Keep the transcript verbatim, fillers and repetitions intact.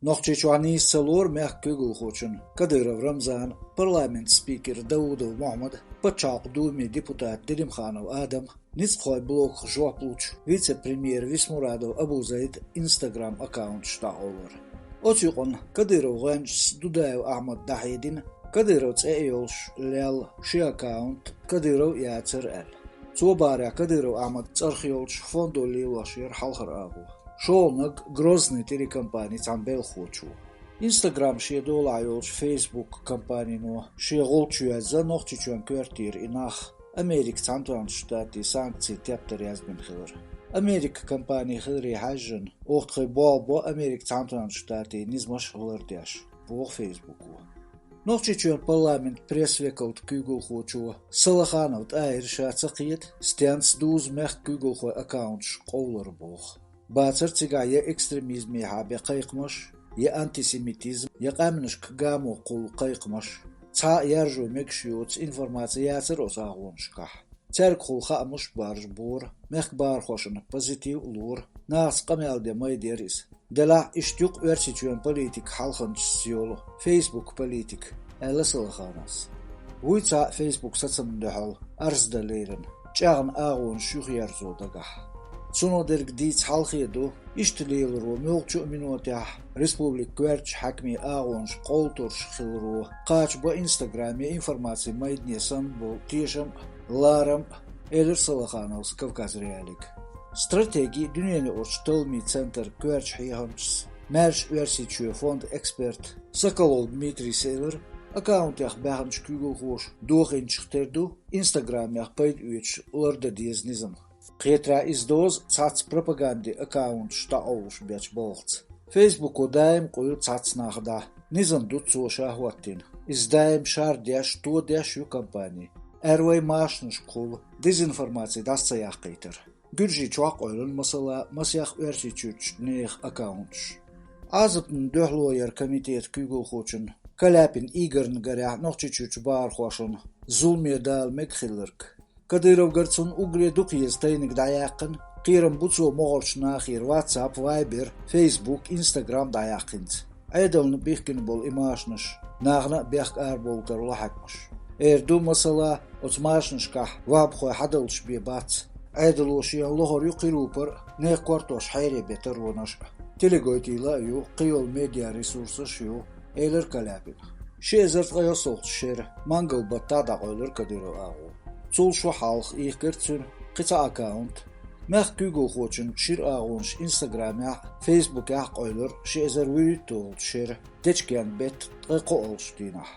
Нохчийчохь нийса ца лора мехкан куьйгалхочун Кадыров Рамзана, парламентан спикер Даудов Мохьмада, Пачхьалкхан Думин депутат Делимханов Адама, ницкъахойн блогах жоп лучу вице-премьеран Висмурадов Абузайдан Instagram аккаунташ дӀакъовлар. Оцу юкъанна Кадыровн гӀоьнчас Дудаев Ахьмада дӀахьедина, Кадыровн цӀе а йолуш лелла ши аккаунт Кадыров яцара аьлла. Цо бахарехь, Кадыров Ахьмадан цӀарах йолчу фондо лелош яра хьалхара агӀо. ШолгӀаниг Грозный телекомпанин цхьана белхахочо. Instagram шен долахь йолчу Facebook компанино шен гӀулч йоьзна, Нохчийчоьнан коьртера и нах Америкин Цхьаьнатоьхначу Штатийн санкцийн тептар яздина хилар. Америкин компани хиларе хьаьжжина, оха тхайн болх бо Америкин Цхьаьнатоьхначу Штатийн низамаш а лардеш, боху Фейсбуко. Нохчийчоьнан парламентан пресс-векалан куьйгалхочо Салаханов ТӀаира ша ца кхета, стенца дузу мехкан куьйгалхойн аккаунташ къовлар боху. Бацара цигахь я экстремизмехьа бен кхайкхамаш, я антисемитизм, я къаьмнашка гамо кхуллу кхайкхамаш. Цхьа а яржо мегаш йоцу информаци яцара оцу агӀонашкахь. Цаьргахула хаамаш а баржабора, мехкан бахархошна позитив а лора, нахаца къамел ден майда яра иза. Делахь а иштта ю-кх Оьрсийчоьнан политикан хьалханчас йолу Facebook политика, аьлла Салахановс. Вуй цхьаъ Facebook сацамна дуьхьал арз дан лерина, чӀагӀна агӀонаш юхаерзо дагахь. Цунах дерг дийца хьалхе ду, иштта леларо муьлххачу а минотехь республикан коьртачу хьаькамийн агӀонаш къовлуш хиларо кхача бо Instagram я информацин майдане санна болу тешам а, ларам а, элира Салахановс Кавказ Реалиига. Стратеги а, дуьненаюкъарчу талламийн центран коьртачу хьехамчас, Маьрша Оьрсийчоь фондан эксперта Соколов Дмитрийс элира, аккаунтех баьхначу куьйгалхоша дохийначух тера ду Instagram-ех пайда оьцуш лардан деза низам. Кхетарехь, иза дозу цхьацца пропагандин аккаунташ дӀакъовлуш бечу балхаца. Facebook-о даим къуьйлу цхьацца нах дӀа. Низам ду цо ша хӀоттийна. Иза даим шардеш, тодеш ю компани. Аьрру вайн машанашкахула дезинформаци дӀаса ца яккхийтар. Гуьржийчохь а къевлина, масала, масех Оьрсийчуьрчу нехан аккаунташ. Ӏазапна дуьхьало яран комитетан куьйгалхочун Каляпин Игорьна гарехь, Нохчийчуьрчу бахархошна зуламе дала мега хилларг. Кадыровгара цунна уггаре дукха еза тайниг дӀаяьккхина, кхерам бу цо могӀарчу нахера WhatsApp, Viber, Facebook, Instagram дӀаяьккхинца. Ӏедална бихкина болу и машанаш нахана а бехк арабовла тарло хьаькамаш. Эр ду, масала, оцу машанашкахь вахӀабхой хьадалуш бен бац. Ӏедало шена лохур ю кхин рупор а, нехан кортош хьере бен таронаш а. Телегойтийла а ю, кхин йолу медиаресурсаш а ю, элира Каляпина. Ши эзар ткъе йоьссалгӀачу шеран мангал баттахь дӀакъевлира Кадыров агӀо. Цул шо хьалха ихкира цуьнан кхин цхьа аккаунт. Мехкан куьйгалхочун шира агӀонаш Instagram-ехь а, Facebook-ехь а къевлира ши эзар вуьрхӀитталгӀачу шеран дечкен беттан ткъе кхоалгӀачу дийнахь.